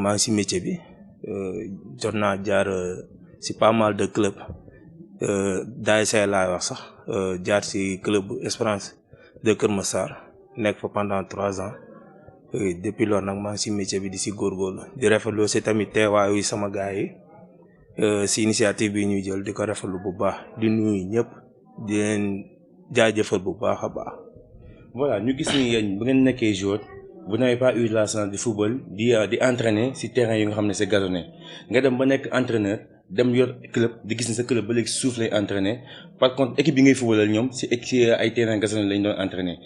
maa ngi si métier bi jot naa jaar si pas mal de club d'ASC laay wax sax jaar si club Espérance de Kër Massar nekk fa pendant 3 ans depuis loolu nag maa ngi si métier bi di si góorgóorlu di rafetlu si tamit teewaayu sama gars yi si initiative bi ñuy jël di ko rafetlu bu baax di nuyu ñëpp di leen jaajëfal bu baax a baax. Voilà, ñu gis ni yéen bu ngeen nekkee joueur vous n'avez pas eu la chance de football di entraîner si terrain yi nga xam ne c'est gazonné nga dem ba nekk entraîneur dem yor club di gis ni sa club ba léegi suuf lay entraîner par contre équipe bi ngay footballal ñoom si ay terrain gazonné lañ doon entraîner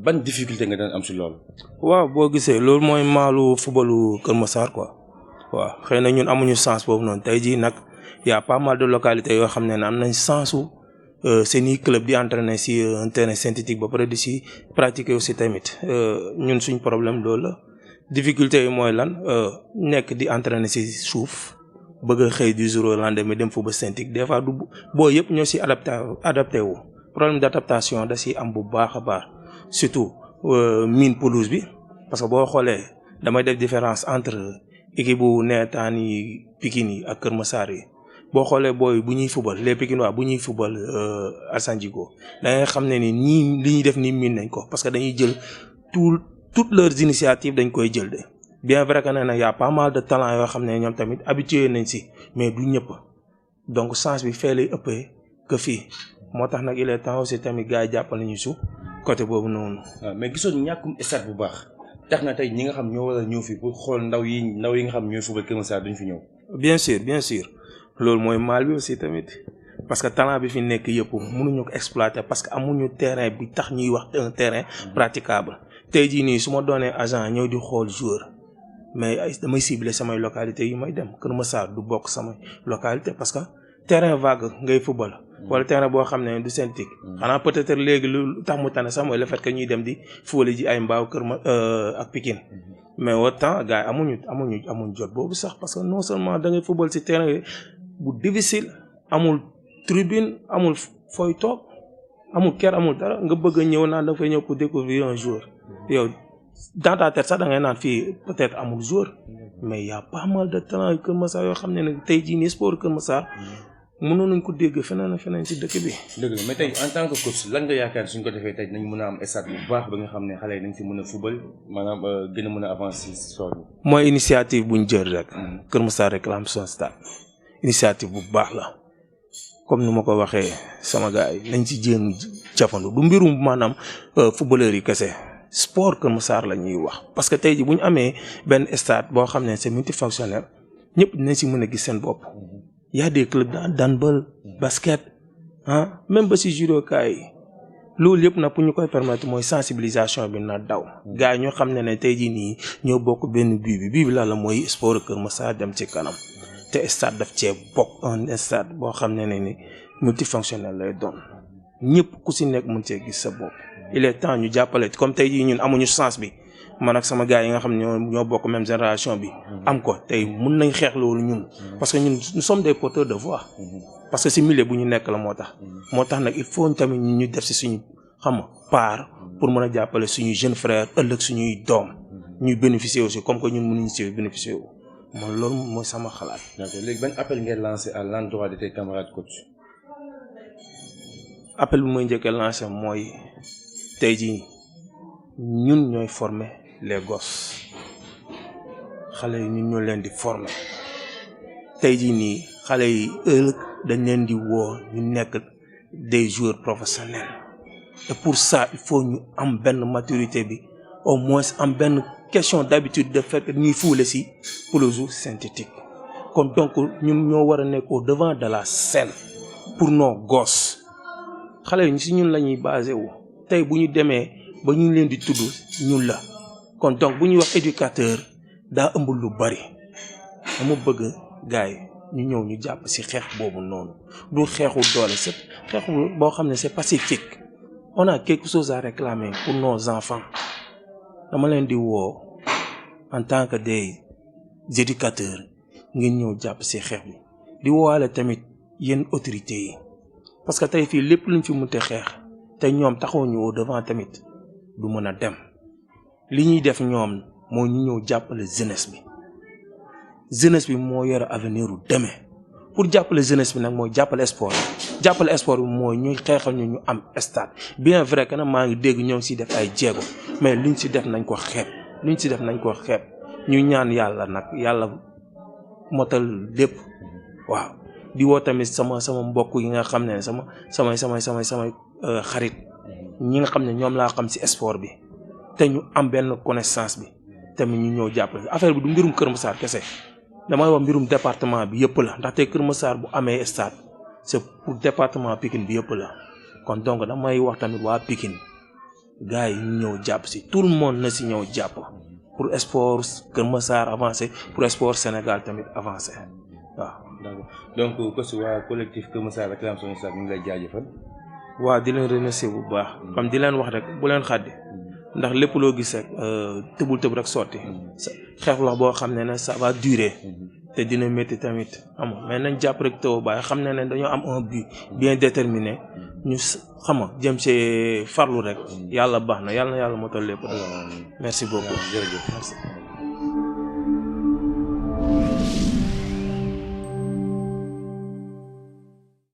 ban difficulté nga daan am si loolu. waaw boo gisee loolu mooy maalu footballu Kër Massar quoi waaw xëy na ñun amuñu chance boobu noonu tey jii nag y a pas mal de localités yoo xam ne am nañ chance seeni club di entraîner si un terrain synthétique ba pare di si pratiquer aussi tamit ñun suñ problème loolu la difficulté yi mooy lan nekk di entraîner si suuf bëgg a xëy du jour au lendemain dem football synthétique des fois du boo yëpp ñoo si adapté wu problème d'adaptation da si am bu baax a baax surtout miin pelouse bi parce que boo xoolee damay def différence entre équipe bu neetaan yi Pikine yi ak Kër Massar yi boo xoolee booy bu ñuy football les Pikinois bu ñuy football Alassane Djigo da ngay xam ne ni ñii li ñuy def nii miin nañ ko parce que dañuy jël toutes leurs initiatives dañ koy jël de bien vrai que ne y a pas mal de talent yoo xam ne ñoom tamit habitué nañ si mais du ñëpp donc chance bi fee lay ëppee que fii moo tax nag il est temps aussi tamit gars yi jàppale ñu su côté boobu noonu. waaw mais gisoon ñàkkum stade bu baax tax na tey ñi nga xam ñoo war a ñëw fii pour xool ndaw yi nga xam ñooy football Kër Massar duñ fi ñëw. bien sûr. loolu mooy mal bi aussi tamit parce que talent bi fi nekk yëpp mënuñu ko exploiter parce que amuñu terrain bi tax ñuy wax un terrain praticable tey jii nii su ma doonee agent ñëw di xool joueur mais damay cibler samay localité yi may dem Kër Massar du bokk samay localité parce que terrain vague ngay football wala terrain boo xam ne du synthétique xanaa peut-être léegi lu tax mu tane sax mooy le fait que ñuy dem di football ji ay Mbao Kër ak Pikine mais autant gars yi amuñu jot boobu sax parce que non seulement da ngay football ci terrain bu difficile amul tribune amul fooy toog amul ker amul dara nga bëgg a ñëw naan da nga fay ñëw pour découvrir un joueur yow dans ta tête sax da ngay naan fii peut-être amul joueur mais y a pas mal de talent Kër Massar yoo xam ne nag tey jii nii sport Kër Massar mënoon nañ ko dégg feneen ci dëkk bi. dëgg la mais tey en tant que coach lan nga yaakaar suñ ko defee tey nañ mën a am stade bu baax ba nga xam ne xale yi nañ si mën a football maanaam gën a mën a avancer si sport bi. mooy initiative buñ jël rek. Kër Massar réclame son stade. initiative bu baax la comme ni ma ko waxee sama gars yi nañ ci jéem jafandu du mbirum maanaam footballeurs yi kese sport Kër Massar la ñuy wax parce que tey ji bu ñu amee benn stade boo xam ne c'est multifonctionnel ñëpp dinañ si mën a gis seen bopp. y a des clubs d'handball basket même ba si judokaay yi loolu yëpp nag pour ñu koy permettre mooy sensibilisation bi na daw gars yi ñoo xam ne tey jii nii ñoo bokk benn bii bi la mooy sport Kër Massar dem ci kanam. te stade daf cee bokk un stade boo xam ne ni multifonctionnel lay doon ñëpp ku si nekk mën cee gis sa bopp il est temps ñu jàppale comme tey jii ñun amuñu chance bi man ak sama gars yi nga xam ne ñoo bokk même génération bi am ko tey mën nañ xeex loolu ñun parce que ñun nous sommes des porteurs de voix parce que si milieu bu ñu nekk la moo tax nag il faut tamit ñu def si suñu xam part pour mën a jàppale suñuy jeunes frères ëllëg suñuy doom ñuy bénéficier aussi comme que ñun mënuñu si bénéficier wu mooy loolu mooy sama xalaat. d'accord léegi ban appel ngeen lancé à l'endroit de tes camarades coach. appel bi mooy njëkk a lancé mooy tey jii ñun ñooy former les gosses xale yi ñun ñoo leen di former tey jii nii xale yi ëllëg dañ leen di woo ñu nekk des joueurs professionnels et pour ça il faut ñu am benn maturité bi au moins am benn question d'habitude de fait que ñuy fuule si pelouse synthétique kon donc ñun ñoo war a nekk au devant de la scène pour nos gosses xale yi si ñun la ñuy basé wu tey bu ñu demee ba ñu leen di tudd ñun la kon donc bu ñuy wax éducateur daa ëmb lu bari dama bëgg gars yi ñu ñëw ñu jàpp si xeex boobu noonu du xeexu doole c'est xeexu boo xam ne c'est pacifique on a quelque chose à réclamer pour nos enfants dama leen di woo en tant que des éducateurs ngeen ñëw jàpp ci xeex bi di woowaale tamit yenn autorités yi parce que tey fii lépp luñ fi mënte xeex te ñoom taxaw ñu au devant tamit du mën a dem li ñuy def ñoom moo ñu ñëw jàppale jeunesse bi jeunesse bi moo yore avenir u demain pour jàppale jeunesse bi nag mooy jàppale sport bi mooy ñuy xeexal ñu am stade bien vrai que nag maa ngi dégg ñoo ngi si def ay jéego mais luñ si def nañ ko xeeb ñu ñaan yàlla nag yàlla motal lépp waaw di woo tamit sama mbokk yi nga xam ne samay xarit ñi nga xam ne ñoom laa xam si sport bi te ñu am benn connaissance bi tamit ñu ñëw jàppale affaire bi du mbirum Kër Massar kese damay wax mbirum département bi yëpp la ndaxte Kër Massar bu amee stade c'est pour département Pikine bi yëpp la kon donc damay wax tamit waa Pikine gars yi ñu ñëw jàpp si tout le monde na si ñëw jàpp pour sport Kër Massar avancé pour sport Sénégal tamit avancé waaw. donc aussi waa collectif Kër Massar réclamation stade ñu ngi lay jaajëfal. waaw di leen remercier bu baax comme di leen wax rek bu leen xaddi ndax lépp loo gis rek tëb rek sotti xeex la boo xam ne ça va durer te dina métti tamit xam nga mais nañ jàpp rek taw bàyyi xam ne dañoo am un but bien déterminé ñu xam nga jëm ci farlu rek yàlla baax na yàlla motal lépp. merci beaucoup jërëjëf merci.